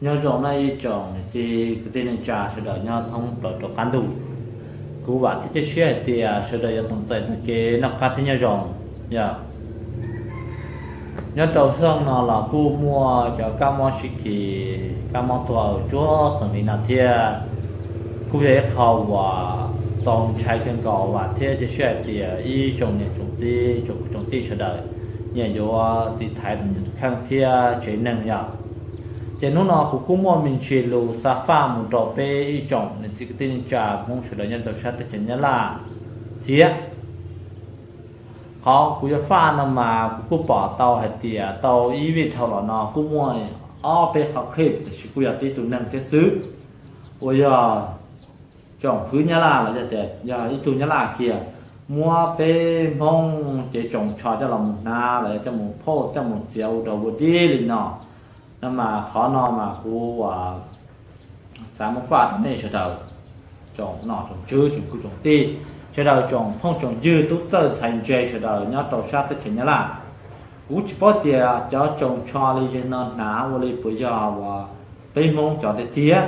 Nyob zoo nawb ib tsoom niam txiv kwv tij neej tsa sawv daws nyob thoob plaws rau qab ntuj. Kuv vam thiab cia siab hais tias sawv daws yuav tau txais txoj kev noj qab thiab nyob zoo. Yog nyob rau xyoo no los kuj muaj cov kab mob sib kis, kab mob tuag tsuag qees li no thiab. Kuj yog ib qho uas txaus ntshai kawg nkaus, vam thiab cia siab hais tias ib tsoom niam tsoom txiv tsoom kwv tsoom tij sawv daws nyias yuav tiv thaiv tau nyias tus kheej thiab tsev neeg yom. Ces hnub no kuv kuj muaj me ntsis lus xa faj mus rau peb ib tsoom niam txiv kwv tij neej tsa Hmoob sawv daws nyob rau sab teb chaws Nyab Laj thiab. Qhov kuv yuav faj no mas kuv kuj pom tau hais tias tau ib vij dhau los no kuj muaj ob peb qhov clip, tiam sis kuj yog tib tug neeg thiab xwb, uas yog tsoom fwv Nyab Laj los yog tias yog ib tug Nyab Laj kiag muab peb Hmoob cev tsoos tsho coj los mus hnav los yog coj mus phauj coj mus txiav ua dog ua dig li no. No mas qhov no mas kuv xav muab faj rau nej sawv daws, tsoom nom tsoom tswv tsoom kwv tsoom tij, sawv daws tsoom phooj tsoom ywg tub txawj ntxhais ntse sawv daws nyob rau sab teb chaws Nyab Laj. Kuv tsis paub tias cov tsoos tsho li yawg no hnav ua li puas yog uas peb Hmoob cov tiag tiag,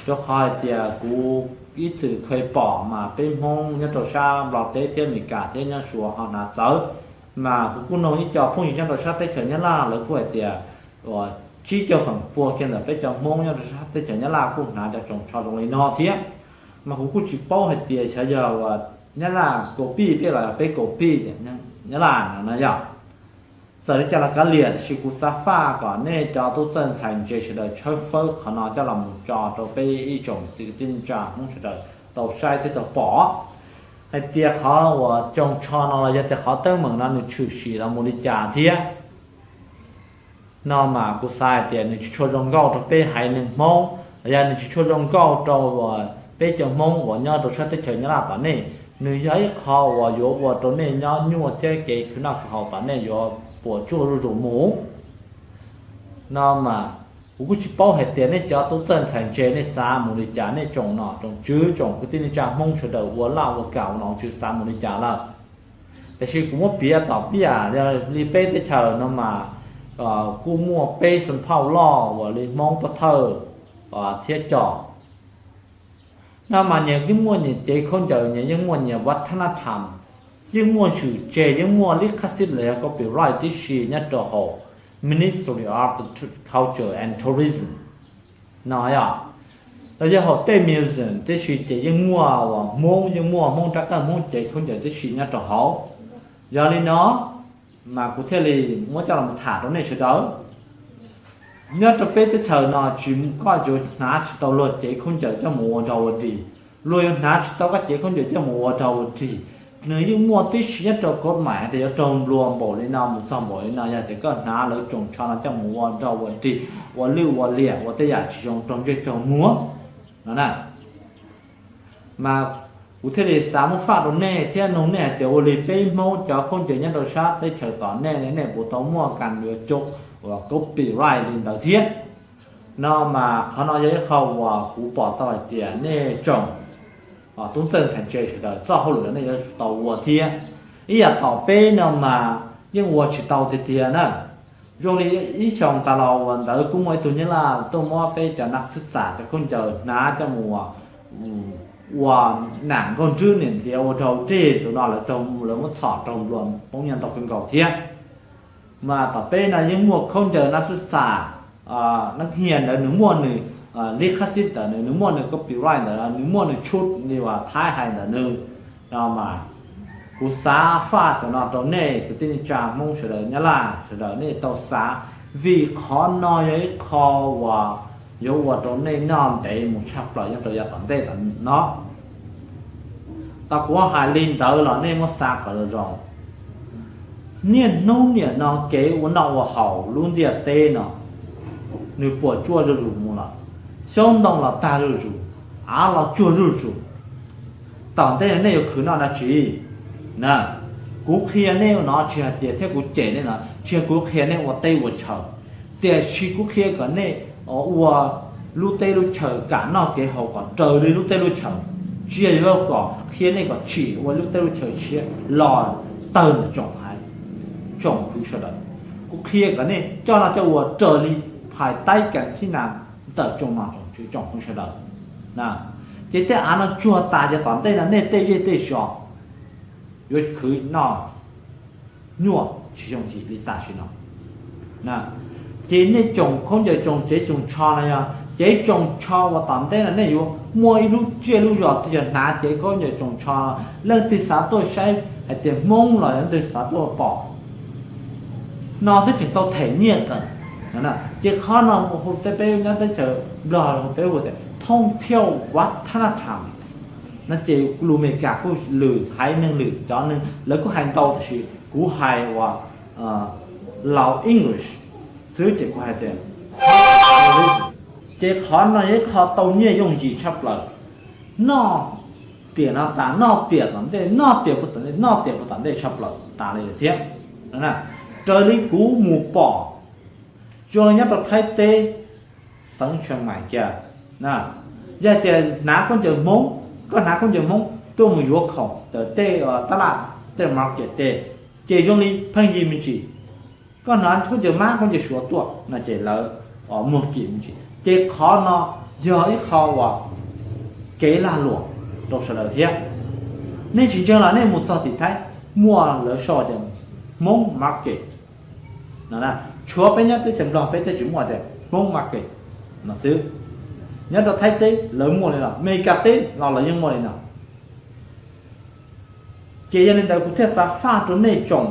rau qhov hais tias kuv ib txwm kheev pom mas peb Hmoob nyob rau sab Nplog teb thiab Amelikas thiab nyob Suav ho hnav txawv. Mas kuv kuj nug ib co phooj ywg nyob rau sab teb chaws Nyab Laj, lawv kuj hais tias uas tsib caug feem pua kiag ntawm peb cov Hmoob nyob rau sab teb chaws Nyab Laj kuj hnav cov tsoos tsho zoo li no thiab. Mas kuv kuj tsis paub hais tias xyov yog uas Nyab Laj copy peb los peb copy Nyab Laj no no yog. Txawm li cas los kav liam, tiam sis kuv xav faj kom nej cov tub txawj ntxhais ntse sawv daws tshawb fawb qhov no coj los mus tso rau peb ib tsoom txiv kwv tij neej tsa Hmoob sawv daws tau saib thiab tau pom hais tias qhov uas tsoos tsho no los yog tias qhov teeb meem no nws tshwm sim los mus li cas thiab. No mas kuv xav hais tias nws tsis tshua zoo nkauj rau peb haiv neeg Hmoob, los yog nws tsis tshua zoo nkauj rau peb cov Hmoob uas nyob rau sab teb chaws Nyab Laj tom nej. Nws yog ib qho uas yuav ua rau nej nyob nyuaj thiab kev khwv noj khwv haus tom nej yuav puas tsuaj zuj zus mus. No mas kuv kuj tsis paub hais tias nej cov tub txawj ntxhais ntse nej xav mus li cas, nej tsoom nom tsoom tswv tsoom kwv tij neej tsa Hmoob sawv daws ua laj ua kam ua nom tswv xav mus li cas lawm. Tiam sis kuv muab piav tom peb yam li peb teb chaws no mas kuj muaj peb xeev phauj loj uas li Hmoob Pov Thawj thiab Cos. No mas nyias yeej muaj nyias cev khaub ncaws, nyias yeej muaj nyias vaj thab nab tham, yeej muaj zwm tseg, yeej muaj lib khab xib los yog copyright tib si nyob rau hauv Ministry of Culture and Tourism no yog, los yog hauv tej museum tib si ces yeej muaj uas Hmoob, yeej muaj Hmoob rab qeej, Hmoob cev khaub ncaws tib si nyob rau hauv. Yog li no mas kuv thiaj li muab coj los tham rau nej sawv daws. Nyob rau peb teb chaws no tsis, koj yuav hnav tsis tau luag cev khaub ncaws coj mus ua dog ua dig, luag yuav hnav tsis tau koj cev khaub ncaws coj mus ua dog ua dig. Nws yeej muaj tib si nyob rau kov mais tias yuav raug nplua npaum li no mus txog npaum li no yog tias koj hnav lawv tsoos tsho no coj mus ua dog ua dig, ua lwj ua liam, ua tej yam tsis zoo raug ntsej raug muag no na. Mas kuv thiaj li xav muab faj rau nej thiab nug nej hais tias ua li peb Hmoob cov khaub ncaws nyob rau sab teb chaws tom nej, nej puas tau muaj kas yuav cov uas copyright li ntawd thiab. No mas qhov no yog ib qho uas kuv pom tau hais tias nej tsoom tub txawj ntxhais ntse sawv daws txoj hauj lwm no nej yuav tsum tau ua thiab. Ib yam tom peb no mas yeej ua tsis tau tiag tiag na. Zoo li ib xyoos tas los uas ntawd kuj muaj ib tug Nyab Laj tuaj muab peb cov nas xwb xas cov khaub ncaws hnav coj mus ua nam nkauj nrwb niam ntiav ua dog dig, tus no lawv muab txhom raug nplua poob nyiaj ntau kawg nkaus thiab. Mas tom peb no yeej muaj khaub ncaws nas xwb xas, nas hias ntawd nws muaj nws lib khab xib ntawd, nws muaj nws copyright ntawd, nws muaj nws tshub li uas Thaib hais ntawd nws. No mas kuv xav faj cov no rau nej kwv tij neej tsa Hmoob sawv daws, Nyab Laj sawv daws nej tau xav, vim qhov no yog ib qho uas yuav ua rau nej noj ntev mus tshaj plaws nyob rau yav tom ntej no. Tau kuv hais li ntawd los nej muab xav kom zoo zoo. Niaj hnub niam no kev ua noj ua haus lub ntiaj teb no nws puas tsuaj zuj zus mus lawm, xyoob ntoo los tag zuj zus, av los tsuag zuj zus. Tom ntej no nej yuav khwv noj dab tsi na? Kuv qhia nej ua no tsis hais tias thiab kuv cem nej no, tsis yog kuv qhia nej ua teb ua chaw, tiam sis kuv qhia kom nej ua lub teb lub chaw kam noj kev haus kom raws li lub teb lub chaw. Tsis yog yuav kom qhia nej kom tsim ua lub teb lub chaw tshiab los tawg ntawm tsoom haiv tsoom hwv sawv daws. Kuv qhia kom nej coj noj coj ua raws li phais taib kas tib nas Tawm tsoom nom tsoom tswv tsoom phooj sawv daws, ces tej av no tsuag tas ces tom ntej no nej tej zej tej zos yuav khwv noj nyuaj tsis yooj yim li tam sim no. Ces nej tsoom khaub ncaws tsoom tsev tsoom tsho no yog ces tsoom tsho uas tom ntej no nej yuav muaj ib lub tsiaj lub zos twg yog hnav ces khaub ncaws tsoom tsho no leej twg xav tuaj saib hais tias Hmoob los leej twg xav tuaj pom no twb tseem tau them nyiaj tawm. Ces qhov no hu tej peb nyob teb chaws Nplog hu peb hu tias thoob thiauj vaj thab nab tham no ces lus Amelikas kuj lwm haiv neeg lwm cov neeg lawv kuj hais ntau tab sis kuv hais uas laus English xwb ces kuv hais tias ces qhov no yog ib qho tau nyiaj yooj yim tshaj plaws. Noj tiam no tas noj tiam tom ntej, noj tiam puag tom ntej, noj tiam puag tom ntej tshaj plaws tas li lawm thiab. Raws li kuv mus pom zoo li nyob rau Thaib teb, xeev Tsheej Maim kiag, yog tias hnav khaub ncaws Hmoob, koj hnav khaub ncaws Hmoob tuaj mus yuav khoom ntawm tej tab laj, tej market tej, ces zoo li pheej yig me ntsis. Koj hnav khaub ncaws Mab khaub ncaws Suav tuaj no ces lawv muag kim me ntsis. Ces qhov no yog ib qho uas kev lag luam rau sawv daws thiab. Nej tsis ntseeg los nej mus txog tim Thaib muaj lawv sau tias Hmoob market no, tshuav peb nyob teb chaws Nplog peb thiaj tsis muaj tias Hmoob market no xwb. Nyob rau Thaib teb lawv muaj li no, Amelikas teb los lawv yeej muaj li no. Ces yog li ntawd kuv thiaj xav faj rau nej tsoom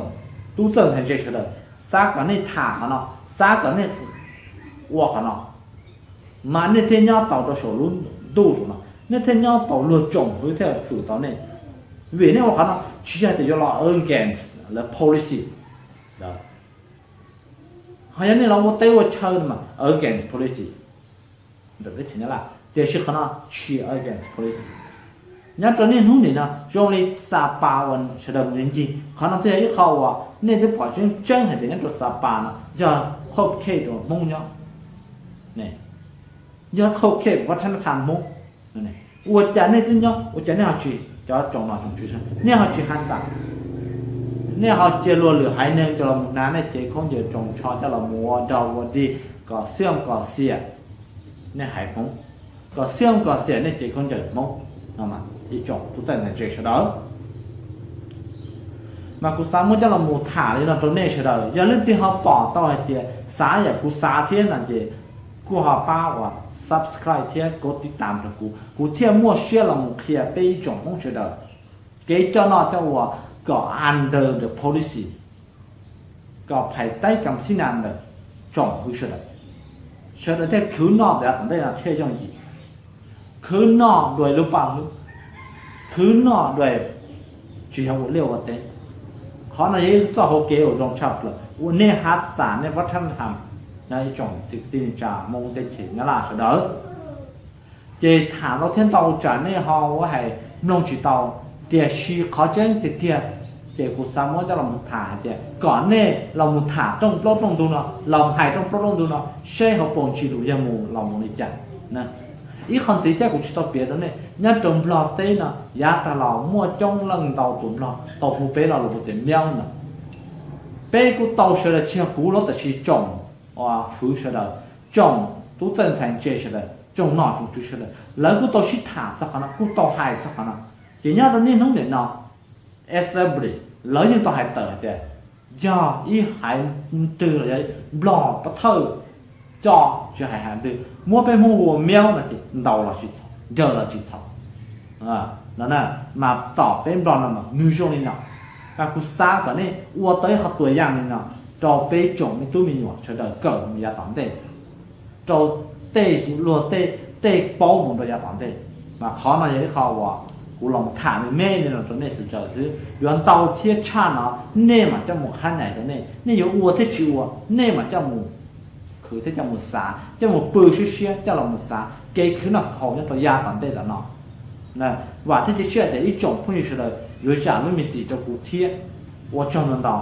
tub txawj ntxhais ntse sawv daws, xav kom nej tham qhov no, xav kom nej ua qhov no, mas nej thiaj nyob tau rau saum lub ntuj saum no, nej thiaj nyob tau, luag tsoom hwv thiaj hwm tau nej. Vim nej ua qhov no tsis yog tias yuav los against lawv policy, ho yog nej los ua teb ua chaw no mas against policy ntawm teb chaws Nyab Laj, tiam sis qhov no tsis against policy. Nyob rau niaj hnub nim no zoo li Xa Pas uas sawv daws mus ncig, qhov no twb yog ib qho uas nej twb pom tseeb tseeb hais tias nyob rau Xa Pas no yog qhov case uas Hmoob nyob, yog qhov case vaj thab nab tham Hmoob. Ua cas nej twb nyob ua cas nej ho tsis, cov tsoom nom tsoom tswv, nej ho tsis hav xas, nej ho cia luag lwm haiv neeg coj los mus hnav nej cev khaub ncaws tsoos tsho coj los mus ua dog ua dig kom xiam kom xiam nej haiv Hmoob, kom xiam kom xiam nej cev khaub ncaws Hmoob no. Ib tsoom tub txawj ntxhais ntse sawv daws, mas kuv xav muab coj los mus tham li no rau nej sawv daws. Yog leej twg ho pom tau hais tias xav yam kuv xav thiab no ces kuj ho pab uas subscribe thiab kov tiv tam rau kuv, kuv thiaj muaj siab los mus qhia peb ib tsoom Hmoob sawv daws kev coj noj coj ua kom under the policy, kom phais taib kam xib nas ntawm tsoom hwv sawv daws, sawv daws thiaj khwv noj tom ntej no thiaj yooj yim, khwv noj dua lub paj hlwb, khwv noj dua tsis yog ua liaj ua teb. Qhov no yog ib txoj hauv kev uas zoo tshaj plaws uas nej hav xas nej vaj thab tham, ib tsoom txiv kwv tij neej tsa Hmoob teb chaws Nyab Laj sawv daws. Ces tham ntau thiab ntau tsam nej ho ua hais mloog tsis tau, tiam sis qhov tseeb tiag tiag ces kuv xav muab coj los mus tham hais tias kom nej los mus tham rooj plaub rooj ntug no, los hais rooj plaub rooj ntug no seb hauv paus ntsis lus yog mus los mus li cas. Ib qho ntxiv thiab kuv tsis tau piav rau nej, nyob rau Nplog teb no yav tag los muaj coob leej ntau tus Nplog tau hu peb lo lus hu tias miaub no. Peb kuj tau sawv daws tsis yog kuv los tab sis tsoom hwv sawv daws, tsoom tub txawj ntxhais ntse sawv daws, tsoom nom tsoom tswv sawv daws lawv kuj tau sib tham txog qhov no, kuj tau hais txog qhov no. Ces nyob rau niaj hnub nim no assembly lawv yeej tau hais tawm hais tias yog ib haiv twg los yog Nplog pov thawj coj tsis hais haiv twg muab peb Hmoob ua miaub no ces ntaus los tsis txhaum, nraws los tsis txhaum no. Mas tom peb Nplog no mas nws zoo li no. Mas kuv xav kom nej ua tau ib qho tuam yaj li no rau peb tsoom me tub me nyuam sawv daws kawm mus yav tom ntej, rau tej luag tej tej paub mus rau yav tom ntej. Mas qhov no yog ib qho uas kuv los tham me me li no rau nej sawv daws xwb. Yuav ntau thiab tshaj no nej mam coj mus qhab nais rau nej, nej yuav ua thiab tsis ua nej mam coj mus khwv thiab coj mus xav, coj mus pw siab siab coj los mus xav kev khwv noj khwv haus nyob rau yav tom ntej tom no. Vam thiab cia siab tias ib tsoom phooj ywg sawv daws yuav zam lub me txim rau kuv thiab. Ua tsaug ntau ntau.